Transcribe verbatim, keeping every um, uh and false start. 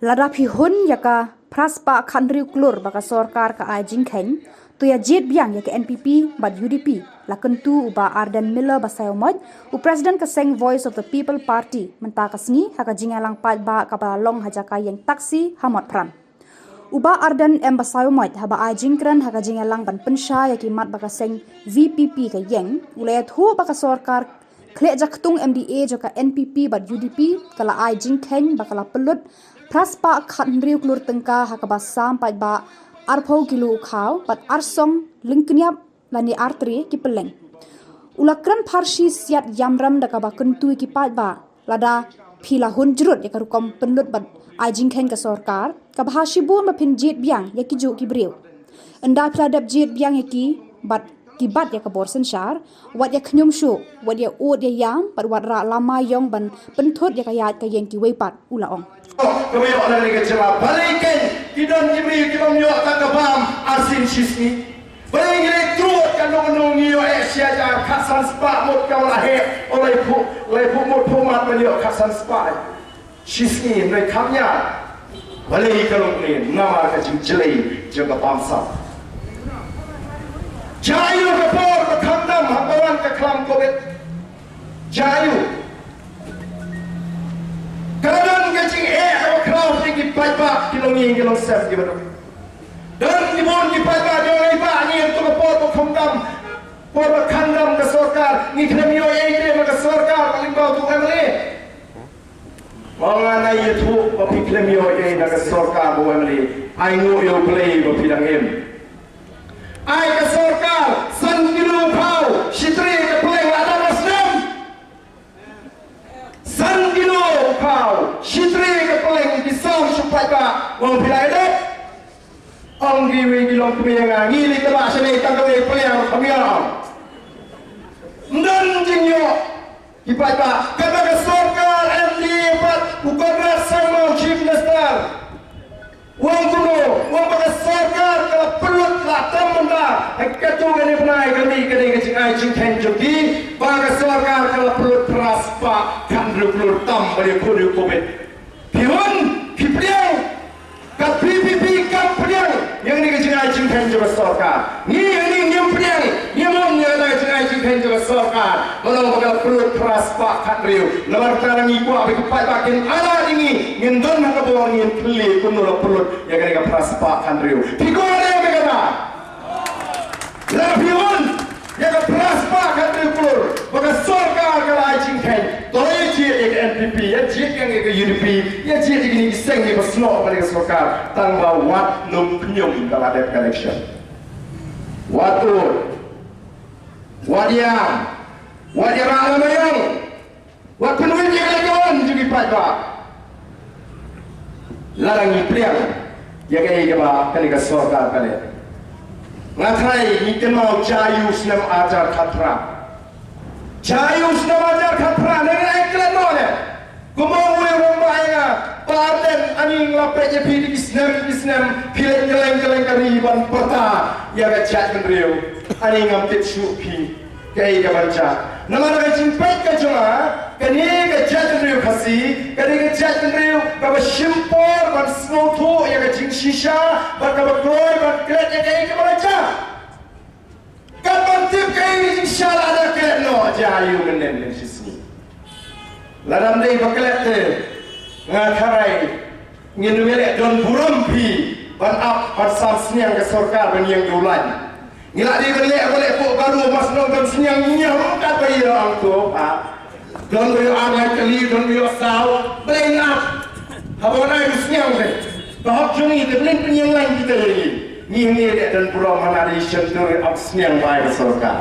Lada phi hun ïa ka phra spah khathynriew klur ba ka sorkar ka ai jingkheiñ, to ïa jied biang ïa ka N P P bad U D P, la kyntu u Bah Ardent Miller Basaiawmoit, u President ka seng Voice of the People Party, mynta ka sngi ha ka jingïalang paidbah kaba la long ha jaka ïeng taxi ha Motphran. U Bah Ardent M Basaiawmoit haba ai jingkren ha ka jingïalang ban pynshai ïa ki mat ba ka seng V P P ka ïeng, u la ïathuh ba ka sorkar khlieh jaktung M D A jong ka N P P bad U D P ka la ai jingkheiñ ba ka la pynlut phra spah khathynriew klur tyngka ha kaba sam paidbah arphew kilo u khaw bad arsong lyngkniap lane artri ki pylleng. U la kren pharshi siat ïamrem da kaba kyntu ïa ki paidbah, lada phi la hun jrut ïa ka rukom pynlut bad ai jingkheiñ ka sorkar, kaba ha shibun ba phin jied biang ïa ki juh ki briew. Ynda phi la dep jied biang ïa ki bad ki bat ïa ka bor synshar, wat ïa khñium shuh, wat ïa ud ïa ïam, bad wat rah lama ïong ban pynthut ïa ka ïaid ka ïeng kiwei pat, u la ong. Kaba ïoh na ka jylla balei keiñ ki don ki briew ki bym ïoh tang ka bam arsien shisngi. Balei ngi leh truh ka nong nong ngi ïoh eh shi hajar khatsan spah mut ka la heh, o lai phu lai phu mut phu mat ban ïoh khatsan spah. Shisngi nai kham ïa. Balei ka long ne namar ka jingjlei jong ka bamsap. Jia ïa ka por ba kham dam ha ka wan ka khlam covid. Jia ïa. Ka don ka jingeh kaba khraw ïa ki paidbah ki long ïing ki long sem kiba duk. Don ki bun ki paidbah jong ngi ba ngi ïa ka por ba kham dam. Por ba kham dam ka sorkar ngi khlem ïoh ei ei na ka sorkar ka lyngba u M L A. Ong nga nai ïathuh ba phi khlem ïoh ei na ka sorkar ba u M L A. Ai nguh ïa U Blei ba phi dang im. Ai ka sorkar san kilo phaw shi tre ka pleng la dang snem. San kilo phaw shi tre ka pleng ki sam shu paidbah ong phi la dep. Ong kiwei ki long kmie nga ngi li taba shane tang kawei pleng kham ïa. Ym don jingïoh. Ki paidbah, kata ka sorkar M D A pat u Conrad Sangma u Chief Minister. U ong kumno, u ong ba ka sorkar ka la pynlut la tam mynta. Ha katu kane bnai ka mih kane ka jingai jingkheiñ jong ki ba ka sorkar ka la pynlut phra spah khathynriew klur tam ba ïa khun ïa u covid. Phi hun, phi pdiang. Ka P P P kam pdiang ïa kane ka jingai jingkheiñ jong ka sorkar. Ngi hangne ngim pdiang, ngim hun ïa kane ka jingai jingkheiñ jong ka sorkar. Ba long ba ka la pynlut phra spah khathynriew. Namar kata ngi kwah ba ki paidbah kin ailad ïa ngi, ngin don ha ka bor ngin kylli kumno la pynlut ïa kane ka phra spah khathynriew. Phi kwah ne em ïa kata? Lada phi hun ïa ka phra spah khathynriew klur ba ka sorkar ka la ai jingkheiñ, to ïa jied ïa ka N P P, ïa jied ïa ka U D P, ïa jied ïa kine ki seng kiba snoh bad ka sorkar, tang ba wat nym khñium da la dep ka election. Wat ud, wat ïam, wat ïa rah lama ïong. Wat pynwit ïa ka leit ka wan jong ki paidbah. Lada ngi pdiang ïa kaei kaba kane ka sorkar ka leh. Nga tharai ngi kynmaw jia ïa u snem arhajar khatphra. Jia ïa u snem arhajar khatphra ne ngi ai klet noh ne. Kumba u ong u rangbah ïa nga, Bah Ardent, ani nga la peit ïa phi da ki snem ki snem, phi leit kylleng kylleng ka ri ban pyrta ïa ka jaitbynriew. Ani ngam tip shuh phi. Kaei kaban jia. Namar ka jingpeit ka jong nga, kane ka jaitbynriew Khasi, kane ka jaitbynriew kaba shim por ban sngewthuh ïa ka jingshisha, bad kaba kloi ban klet ïa kaei kaba la jia. Katba tip kaei ka jingshisha lada klet noh jia ïa u mynnin mynshisngi. Lada ym dei ba klet te, nga tharai ngin ym leh don burom phi ban ap ban sam sniang ka sorkar ban ïeng jong u laiñ. Ngi la dei ban leh, ban leh pok ka ruh mas nong ban sniang ñiam katba ïa ang to, ha. Don ba ïoh ar lai tylli, don ba ïoh saw, balei ngin ap? Haba nai u sniang te. Ka hok jong ngi te, balei pynïeng laiñ kita ïa ngi? Ngi ngi leh don burom hana dei shen to ap sniang bai ka sorkar.